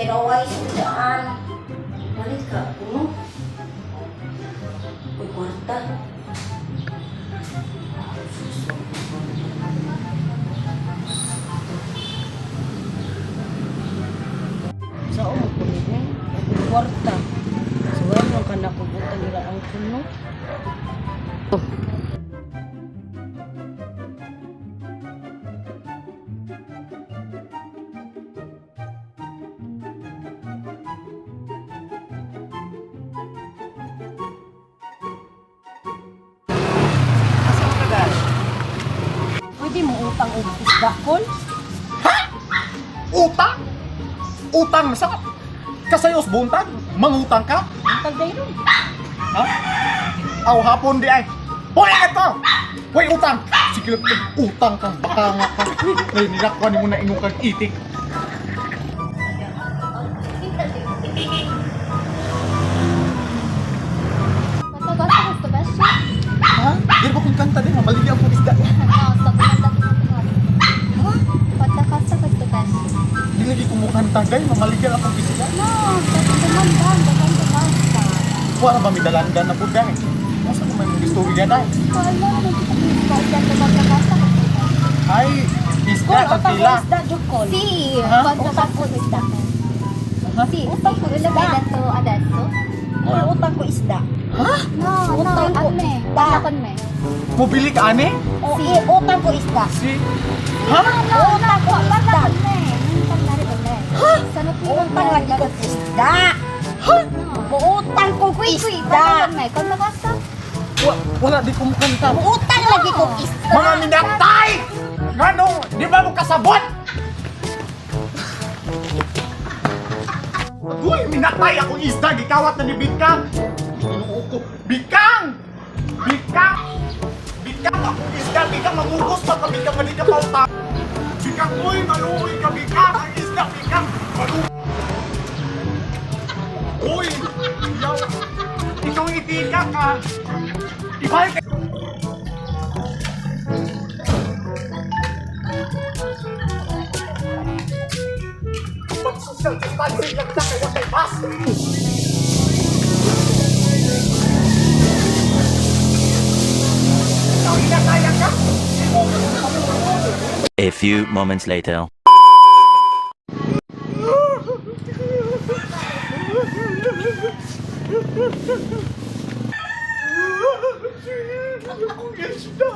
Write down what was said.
Pero wise daan. Balik ka, kuno. Uy, kwarta. Sa mo ko ni akong kwarta. So wala man ka nakubutang nila ang kuno. Asa mo ka, Dash? Pwede mo utang og isda kol? Utang? Utang sa kasayos buntag? Mangutang ka? Utang dayron. Ha? Aw hapon di ay. Hoy ito! Hoy utang! Sige lang utang kang baka nga ka. Ngayon nilakwan mo na imong kag itik. Quanto costa questo pesce? Ha? Di ba kung kanta din, mamaligyan ko isda. No, sto domandando quanto costa. Quanto costa questo pesce? Di lagi kumukanta gay, mamaligyan akong isda. No, sto domandando quanto costa. Wala ba may dalanda na po gay? Masa ko may mga istorya dai? Allora non ti capisco, ho detto quanto costa questo pesce. Ay, isda, Kol, utang ko tagpila. isda jud kol. Sì, Ah? quanto Utang costa ko questo isda. pesce? Ha? Sì, sì, quello che hai detto adesso. Kol, utang ko isda. Ha? No, no, Utang a ko me, isda. parla con me. Mobili ka ane? O, Sì. eh, utang ko isda. Si? Ha? No, no, Utang ko parla isda. con me, non parlare con lei. Sono qui con Utang lei. lagi ko isda. No. Utang ko Qui, qui, isda. parla con me, quanto costa? Wala di kumukanta. Utang lagi ko isda. Mga minatay! Ngano? Di ba mo kasabot? Uy, minatay akong isda. Gikawat na ni Bikang. Ginoo ko. Bikang! Bikang! Bikang akong isda. Bikang mangugos pa ka. Bikang mali ka pauta. Bikang, uy, maluoy ka. Bikang, ang isda. Bikang, maluoy. Uy, yaw. Ikaw ang itika ka. Ibalik ka. Pag-social distancing lang ta kay watay bus. Ikaw inakaya ka? A few moments later. Akong isda.